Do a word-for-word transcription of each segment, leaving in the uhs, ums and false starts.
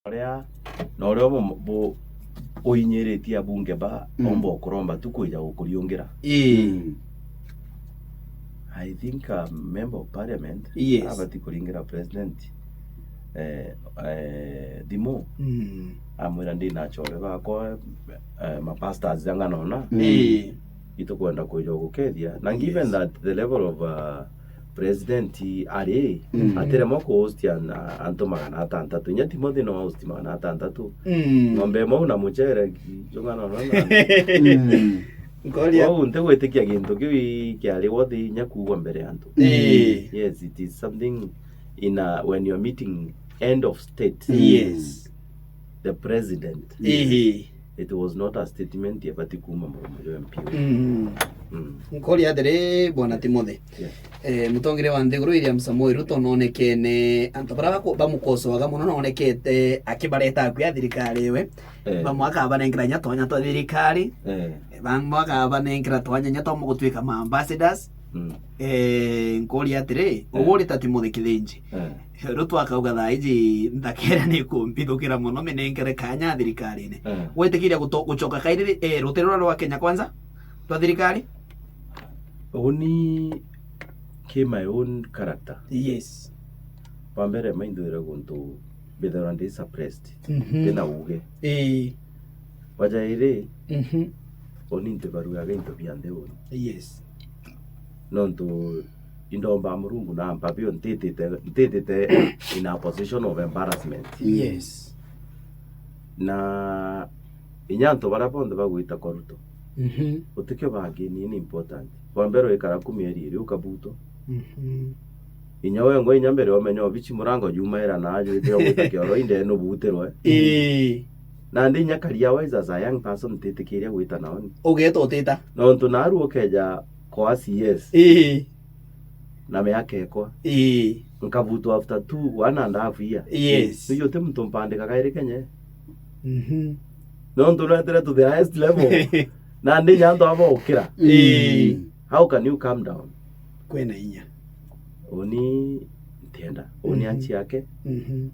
Uria, na uria bu-, bu-, uinyiritie abunge ba, mm, omba ukuromba tu kwija gukuriungira. Ii. Mm. I think a member of parliament, yes, abati kuringira president, eh, eh, thimu. Mm. Amwira, "Ndi na achore bakwa, eh, mapastors ja ng'ana una." Mm. Ii. Itukwenda kwija gukethia. Na given, yes, that the level of, uh, president ari, mm, atiremwa kuhostia na antu magana atantatu. Inya Timothy no ahosti magana atantatu. Mm. Ng'ombe imwe na mucere, ki-, jung'ana no na. Mm. Nkoria. Kwou ntigwitikia gintu kiu i-, kiari worthy inya kuugwa mbere ya antu. Ii. Yes, it is something in a, when you're meeting end of state. Yes. The president. Ii. It was not a statement yabati kuuma muromo jwa M P. Mm. Mm. Nkoria atiri, Bwana Timothy. Yeah. Eh, mutongeria wa nthiguru William Samoei Ruto nonekene, antu baria baku-, bamukosoaga mono nonekete akibareta akui a thirikari iwe. Eh. Bamwe akabanengera inya twanya twa thirikari. Eh. Bamwe akabanengera twanya inya twa gutwika ma ambassadors. Mm. Eh, nkoria atiri, eh, ubu uri ta Timothy Kithinji. Eh. Ruto akauga, "Thaa iji nthaka iria ni kumbithukira mono, minengere kanya thirikarine." Eh. Gwitikiria guto-, gucoka kairi ri-, eh, rutere ruria rwa Kenya Kwanza, rwa thirikari? Uni ki my own character. Yes. Wa mbere, maindwire guntu mbithirwa ndi suppressed. Mhm. Ndina uuge. Ii. Wa jairi, mhm, uni ntibarugaga into bia nthi uni. Yes. Nontu indomba Murungu na mpabio ntitite, ntitite in a position of embarrassment. Yes. Na inya antu baria bonthe bagwita kwa Ruto, mhm, utikio bangini ni important. Kwa mbere wikara ku mieri iri ukabutwa. Mhm. Inya wengwa inya mbere omenya obichi murango jumaira na ajuite ogwita kioro inde nubutirwe. Ii. Nandi inya career wise as a young person ntitikiria gwita naoni. Ugeta utita. Nontu naru ukeja kwa C S. Ii. Na miaka ekwa. Ii. Nkabutwa after two, one and a half year. Yes. Nuju uti muntu mpandika kairi Kenya. Mhm. Nontu netire to the highest level. Nandi inya antu aba ukira. Ii. How can you calm down? Kwina inya. Uni ntienda. Uni, mhm, achiake. Mhm.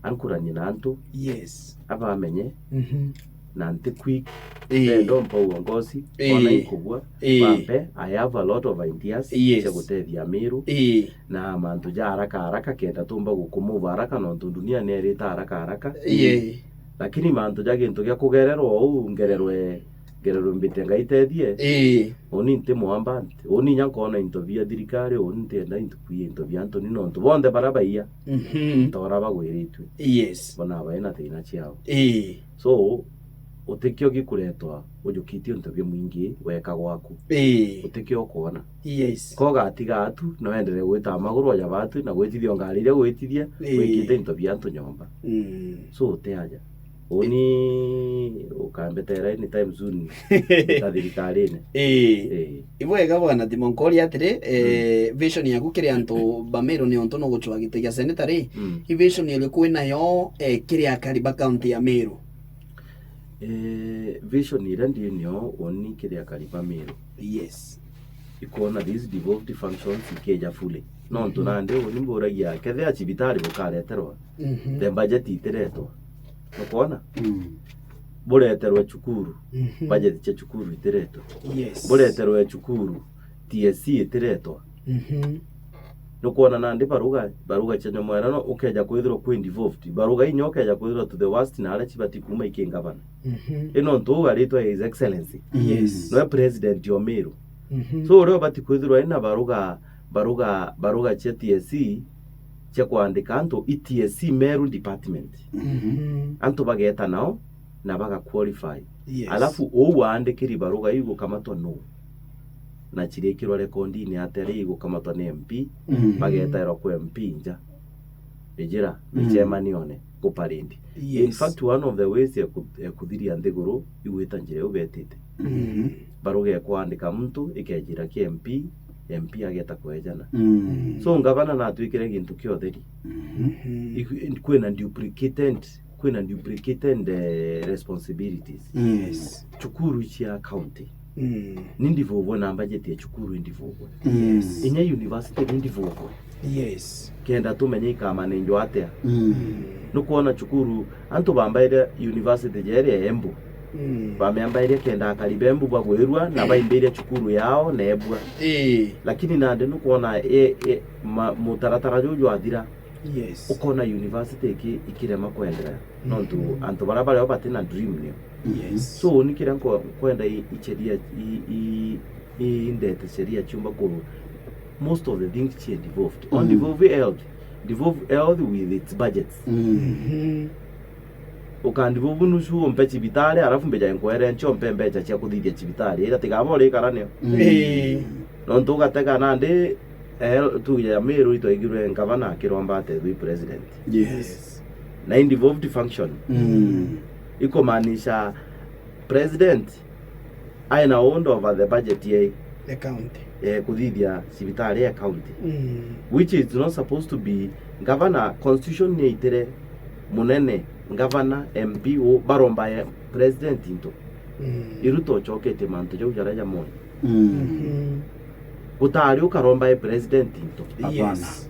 Ankuranie na antu. Yes. Abamenye. Mhm. Na nti quick. Ii. Ndo mpa uongozi. Ii. Ona ikubua. Ii. Bampe, I have a lot of ideas, yes, cia gutethia Miru. Ii. Na mantu ja haraka haraka kenda tumba gukumove haraka nontu dunia nierite haraka haraka. Ii. Lakini mantu ja gintu gia kugererwa uu ngererwe, ngererwe mbite Ngai tethie. Ii. Uni nti mwamba nti. Uni inya nkona into bia thirikari, uni ntienda into bia, into bia antu ni nontu bonthe baria baiya. Mhm. Ntora bagwiritue. Yes. Bona baina thina ciao. Ii. So, utikio gikuretwa ujukitie untu bia mwingi weka gwaku. Ii. Utikio ukwona. Yes. Ko ugatiga atu, no endelee gwita maguru oja batu, na gwitithia ngari iria gwitithia, ii, wikite into bia antu nyomba. Mm. So, uti aja. Uni ukambetera anytime soon, ta thirikarine. Ii. Ii. Ibwega bwana Timo, nkoria atiri, eh, mm, vision yaku kiri antu ba Meru ni untu nugucwa giti gia seneta ri, mm, i vision iriku winayo, eh, kiri akari ba county ya Meru? Eh, vision iria ndinio uni kiri akari ba Meru. Yes. Ikwona these devolved functions ikeja fully. Nontu, mhm, nandi uni mburagia, kethia cibitari bukareterwa, mhm, the budget itiretwa. Nukwona? Mm. Bureterwe cukuru, mhm, budget cia cukuru itiretwa. Yes. Bureterwe cukuru, T S C itiretwa. Mhm. Nukwona nandi baruga, baruga cia nyomwera no ukeja kwithirwa kwi devolved. Baruga inya ukeja kwithirwa to the worst na aria cibati kuma iki ngavana. Mhm. Ino ntu uu aritwa His Excellency. Yes. Noe president o Meru. Mhm. So uria ubati kwithirwa ina baruga, baruga, baruga cia T S C cia kwandika antu i T S C Meru department. Mhm. Antu bageta nao na baga qualify. Yes. Alafu uu waandikiri baruga iu gukamatwa nuu? Na cirikirwa rekondini atia ri igukamatwa ni M P, mm, bagetairwa kwa M P nja. Ijira, mm, micemanione, ku parade. Yes. In fact, one of the ways ya ku-, ya kuthiria nthiguru, igwita njira iu betite. Mm. Baruga ikwandika muntu, ikejira ki M P, M P ageta kwejana. Mm. So, ngavana natwikire gintu kia utheri. Mm. Iku-, kwina duplicated, kwina duplicated, eh, responsibilities. Yes. Cukuru cia county. Mm. Ni ndivuvwe na budget ya cukuru indivuvwe. Yes. Inya university ni ndivuvwe. Yes. Kenda tumenye ikamanenjwa atia. Mm. Nukwona cukuru, antu bambaire university jeria Embu. Mm. Bamiambairia kenda akari ba Embu bagwirua na baimbairia cukuru yao neebua. Ii. Lakini nandi nukwona e, e, ma, mutaratara juu jwathira. Yes. Ukona university iki, ikirema kwenderea. Nontu antu baria bario batina dream nio. Yes. So, ni kiria nko-, nkwenda i, i sheria, i, i, i ndete sheria ciumba kuru, most of the things cie devolved. On devolve health, devolve health with its budgets. Mm. Mhm. Ukandivolve nusu umpe cibitari, alafu mbija nkwere ncio mpe mbeca cia kuthithia cibitari, ira tigaba urikara nio. Mm. Ii. Nontu ugatega nandi, eh, tuge ya Meru itwaigirwe ngavana akiromba atethwe i president. Yes. Yes. Na in devolved function. Mm. Ikumaanisha president aina hold over the budget ye, the county, eh, kuthithia cibitari ya county. Mm. Which is not supposed to be. Governor, constitution ni yaitire munene, governor, M P, u-, baromba ya president into. Mm. I Ruto ucoketie mantu jau jaria jamwe. Mm. Mhm. Gutari ukaromba e president into. Hapana. Yes.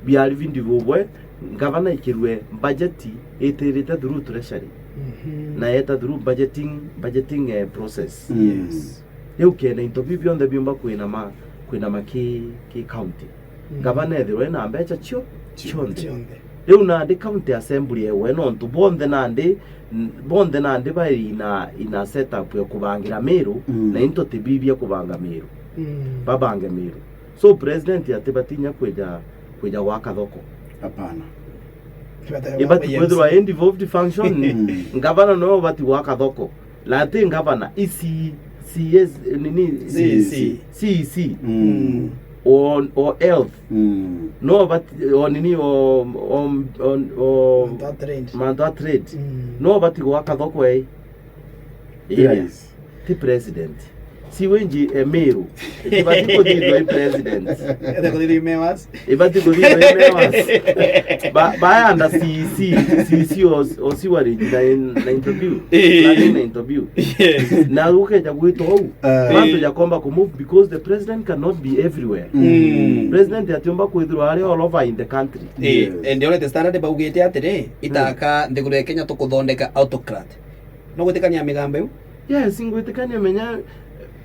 Biari bindi bubwe, ngavana ikirue budget itirite through treasury. Mhm. Na yeta through budgeting, budgeting, eh, process. Mm. Yes. Riu kenda into biu bionthe biumba kwinama, kwinama ki, ki county. Mm. Ngavana ethirwe na mbeca cio, cio, cionthe. Cionthe. Riu nandi county assembly ewe nontu bonthe nandi, n-, bonthe nandi bari ina, ina setup ya kubangira Meru, mm, na into tibibia kubanga Meru. Mm. Babange Meru. So president atibatinya kwija, kwija gwaka thoko. Hapana. Ibati kwithirwa in devolved function, mm, ngavana no bati gwaka thoko. Na ati ngavana, i C-, C E C, nini? C E C. C E C. Mm. O, o health. Mm. No bati, o nini, o, o, o, o mantu a trade. Mantu a trade. Mm. No bati gwaka thoko ei. Yes. Ti president. Si wenji Emiru. Ibati kuthithwa i president. Ete kuthithwa i mayors. Ibati kuthithwa i mayors. Ba, bayanda C E C, C E C o, o sewerage na in, na interview. Eh. Na in interview. Yes. Na ukeja gwitwa uu. Ah. Bantu jakomba ku move because the president cannot be everywhere. Mm. President atiumba kwithirwa ari all over in the country. Eh, yes. And already standard baugite atiri, itaka nthiguru ya Kenya tukuthondeka autocrat. No gwitikania migambo iu? Yes, ngwitikania menya,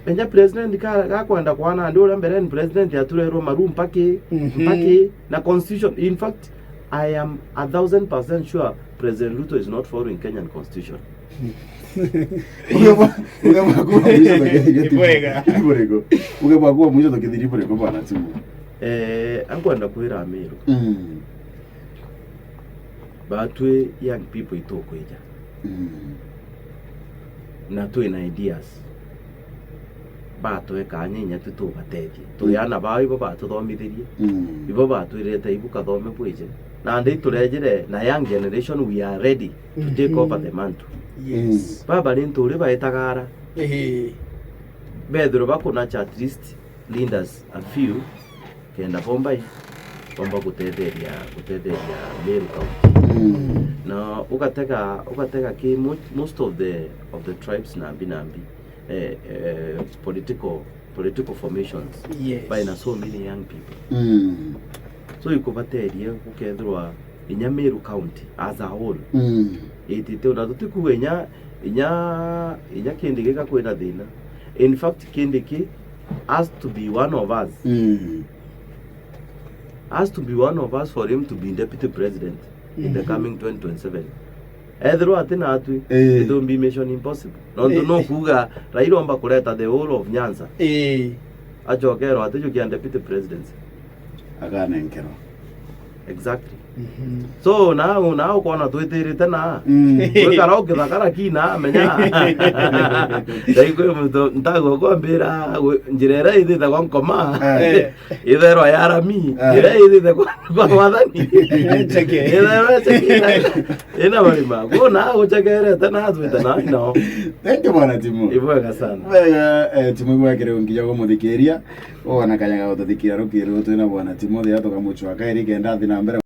menya president ka, gakwenda kwana ndi uria mbere ni president aturerwo maru mpaki, mhm, mpaki na constitution. In fact, I am a thousand percent sure President Ruto is not following Kenyan constitution. Uge bwa-, uge bwaku wa mwisho tukithiri. Ni bwega. Ni bwega. Uge bwaku wa mwisho tukithiri bwega bwana Timu. Eh, ankwenda kwira Amiru. Mm. Batwi young people itukwija. Mm. Na twina ideas. Batwe kanya inya tu tubatethie. Turi, mm, ana bao ibo batuthomithirie. Mm. Ibo batwirite ibu kathome bwije. Nandi turejire na young generation, we are ready to take over the mantle. Yes. Mm. Baba ni nturi baitagara. Ehe. Bethirwe bakunacha at least leaders a few, kenda bomba i, bomba gutetheria, gutetheria Meru County. Mm. Na ugatega, ugatega ki mo-, most of the, of the tribes nambi nambi, eh, eh, political, political formations, yes, baina so many young people. Mm. So ikubateria gukethirwa inya Meru County as a whole. Mm. Itite, na tutikuga inya, inya, inya Kindiki gakwina thina. In fact, Kindiki has to be one of us. Mm. Has to be one of us for him to be deputy president in the, mhm, coming twenty twenty-seven. Ethirwa ati natwi, eh, it will be mission impossible. Nontu, eh, no kuuga Raila omba kureta the whole of Nyanza. Eh. Acokerwa ati jukia deputy presidency. Akanenkerwa. Exactly. Mhm. So, na, na ukona twitirite na. Mm. Gwikara ukithakara kina, menya. Ndaigwe muntu, ntagwa kwambira, gwe-, njira iria ithithagwa nkoma. Eh. Itherwa ya rami, ah, iria ithithagwa kwa mwathani. Cheke. Itherwa cheke. Ina marima. Kwona guchekerete na atwite na, no. Thank you, bwana Timu. Ibwega sana. Wega, eh, Timu, ibwekire nginya gumuthikiria. Wona kanya ga gututhikiria rukiri ruu twina bwana Timu, thira tukamucwa kairi kenda athi na mbere.